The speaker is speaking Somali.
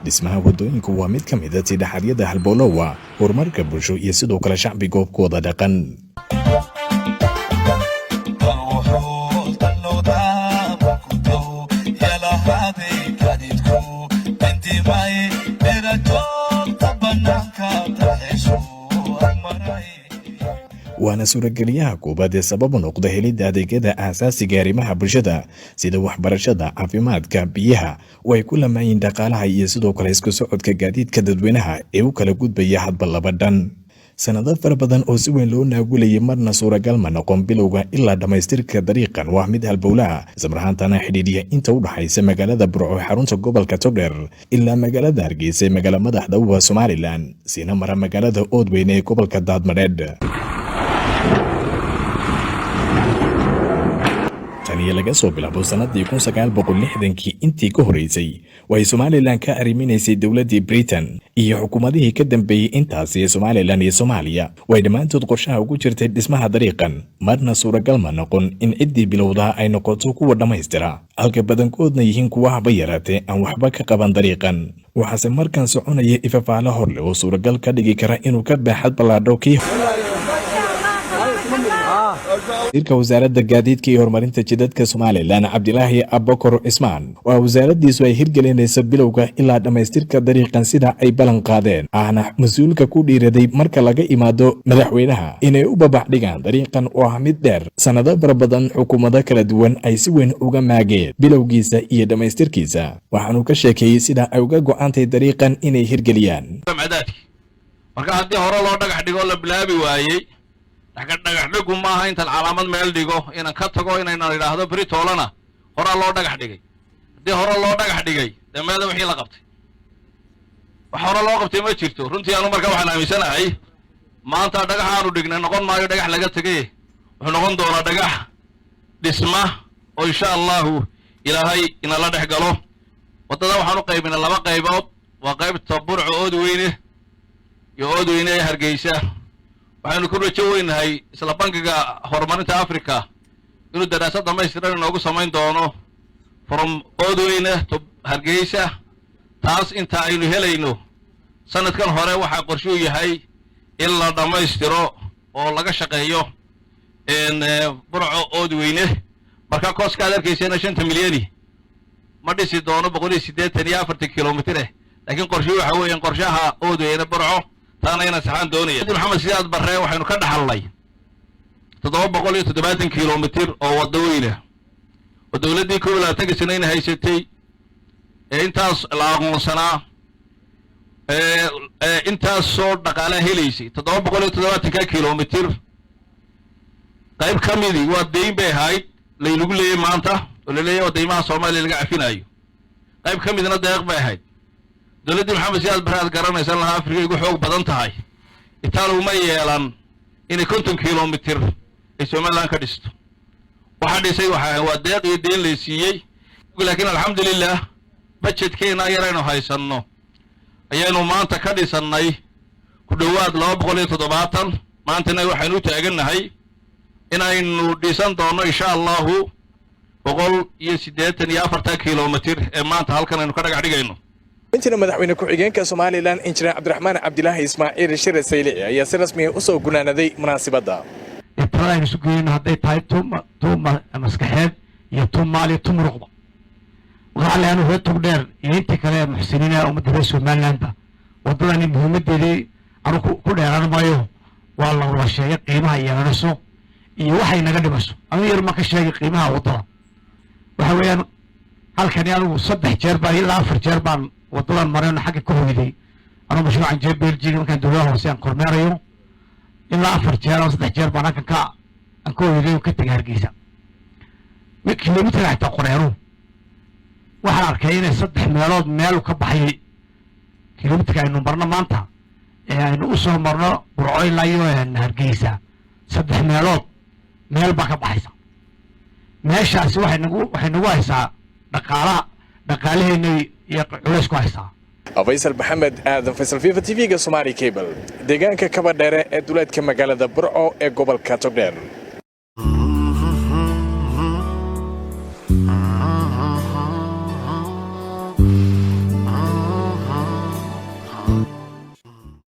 Dhismaha wadooyinku waa mid ka mid a tidhaxadyada halbowlowa horumarka bulsho iyo sidoo kale shacbi goobkooda dhaqan. Waana suurageliyaha koowaad ee sabab u noqda helidda adeegyada aasaasiga arrimaha bulshada, sida waxbarashada, caafimaadka, biyaha oo ay ku lamaanyiin dhaqaalaha iyo sidoo kale isku socodka gaadiidka dadweynaha ee u kala gudbaya hadba laba dhan. Sanado fara badan oo si weyn loo naagulayay, marna suuragal ma noqon bilowga ilaa dhammaystirka dariiqan. Waa mid halbowlaha ismarahaantana xidhiidhiya inta u dhaxaysa magaalada Burco ee xarunta gobolka Togdheer ilaa magaalada Hargeysa ee magaala madaxda u ah Somalilan, siina mara magaalada Oodweyne ee gobolka Daadmadheedh. Taniyo laga soo bilaabo sanadii 1960-kii, intii ka horeysay oo ay Somalilan ka arriminaysay dowladdii Britain iyo xukuumadihii ka dambeeyey intaasi ee Somalilan iyo Soomaaliya, oo ay dhammaantood qorshaha ugu jirtay dhismaha dariiqan, marna suuragal ma noqon in ciddii bilowdaa ay noqoto kuwa dhammaystira, halka badankoodna yihiin kuwa haba yaraatee aan waxba ka qaban dariiqan. Waxaase markan soconaya ifafaalo horleh oo suuragal ka dhigi kara inuu ka baaxad ballaadho kii. Wasiirka Wasaaradda Gaadiidka iyo Horumarinta Jidadka Somalilan, Cabdilaahi Abakor Cismaan, oo wasaaraddiisu ay hirgelinayso bilowga ilaa dhammaystirka dariiqan sida ay ballan qaadeen, ahna mas-uulka ku dhiiraday marka laga imaado madaxweynaha inay u babax dhigaan dariiqan oo ah mid dheer, sannado fara badan xukuumado kala duwan ay si weyn uga maageen bilowgiisa iyo dhammaystirkiisa, waxaanuu ka sheekeeyey sida ay uga go'antay dariiqan inay hirgeliyaan. Marka haddii hore loo dhagax dhigo la bilaabi waayey, dhagax dhigu maaha intaan calaamad meel dhigo inaan ka tago, inaynan idhaahdo britoolana horaa loo dhagax dhigay. Haddii hore loo dhagax dhigay, dee meeda wixii la qabtay? Wax hore loo qabtay ma jirto runtii. Anu marka waxaan aaminsanahay maanta dhagax aanu dhignay noqon maayo dhagax laga tegay, wuxuu noqon doonaa dhagax dhisma oo insha Allahu Ilaahay inala dhex galo. Waddada waxaan u qaybinay laba qaybood: waa qaybta Burco Oodweyne iyo Oodweyne ee Hargeysa. Waxaynu ku rajo weynahay isla Bankiga Horumarinta Africa inuu daraasad dhamaystiran inoogu samayn doono from Oodweyne to Hargeysa. Taas inta aynu helayno, sanadkan hore waxaa qorshuu yahay in la dhammaystiro oo laga shaqeeyo Burco Oodweyne. Marka cost-ka aad arkaysana 5-ta milyani ma dhisi doono 184 kilomitir, laakiin qorshuhu waxa weeyaan qorshaha Oodweyne Burco. Taana inaan saxaan doonaya. Maxamed Siyaad Barre waxaynu ka dhaxalnay 770 kilomitir oo waddooyina oo dowladdii 21-ka sanayna haysatay ee intaas la aqoonsanaa ee intaasoo dhaqaalaha helaysay. 770-ka kilomitir qayb ka midii waa deyn bay ahayd laynagu leeyay maanta oo laleeyahy waa deymaha Soomaaliya laga cafinaayo. Qayb ka midna deeq bay ahayd. Dowladdii Maxamed Siyaad Barre, aad garanaysan lahaa Afrika igu xoog badan tahay, itaal uma yeelan inay 50 kilomitir ay Somaliland ka dhisto. Waxaa dhisay waxa waa deeq iyo deen lay siiyey. Laakiin alxamdulilah, budget-keena yaraynu haysanno ayaynu maanta ka dhisannay ku dhowaad 270. Maantana waxaynu u taagannahay inaynu dhisan doonno insha Allahu 184-ta kilomitir ee maanta halkan aynu ka dhagax dhigayno. Intiina madaxweyne ku-xigeenka Somalilan, Injineer Cabdiraxmaan Cabdilaahi Ismaaciil Shire Saylici, ayaa si rasmiya usoo gunaanaday munaasibadda. Talada aynu isu geyno hadday tahay tu maskaxeed iyo tu maal iyo tu muruqba. Waxaa leanu reer Togdheer iyo intii kale muxsiniina ummadda reer Somalilandba, waddadani muhiimaddeedii anu ku dheeraan maayo. Waa la wada sheegay qiimaha yeelanayso iyo waxay naga dhimayso. Anu yar ma ka sheegay qiimaha waddada. Waxa weeyaan halkani anigu 3 jeer baan ilaa 4 jeer baan waddadan marayno xagga ka hoyday anuu mashruucan jeer Belgiga markaan dowladaha hoose aan kormeerayo. Ilaa 4 jeer ama 3 jeer baan halkan ka aan ka hoyday oo ka tegay Hargeysa. Kilomitirka xitaa qoreeru waxaan arkay inay 3 meelood meel ka baxay kilomitirka aynu marno maanta ee aynu u soo marno Burco ilaa iyo Hargeysa. 3 meelood meel baa ka baxaysa meeshaasi. Waxay nagu haysaa dhaqaalaha, dhaqaalaheena iyo culays ku haysaa. Faysal Maxamed Aadan, Faysal Fifa TV-ga Somaali Cable, deegaanka Kabadheere ee duleedka magaalada Burco ee gobolka Togdheer.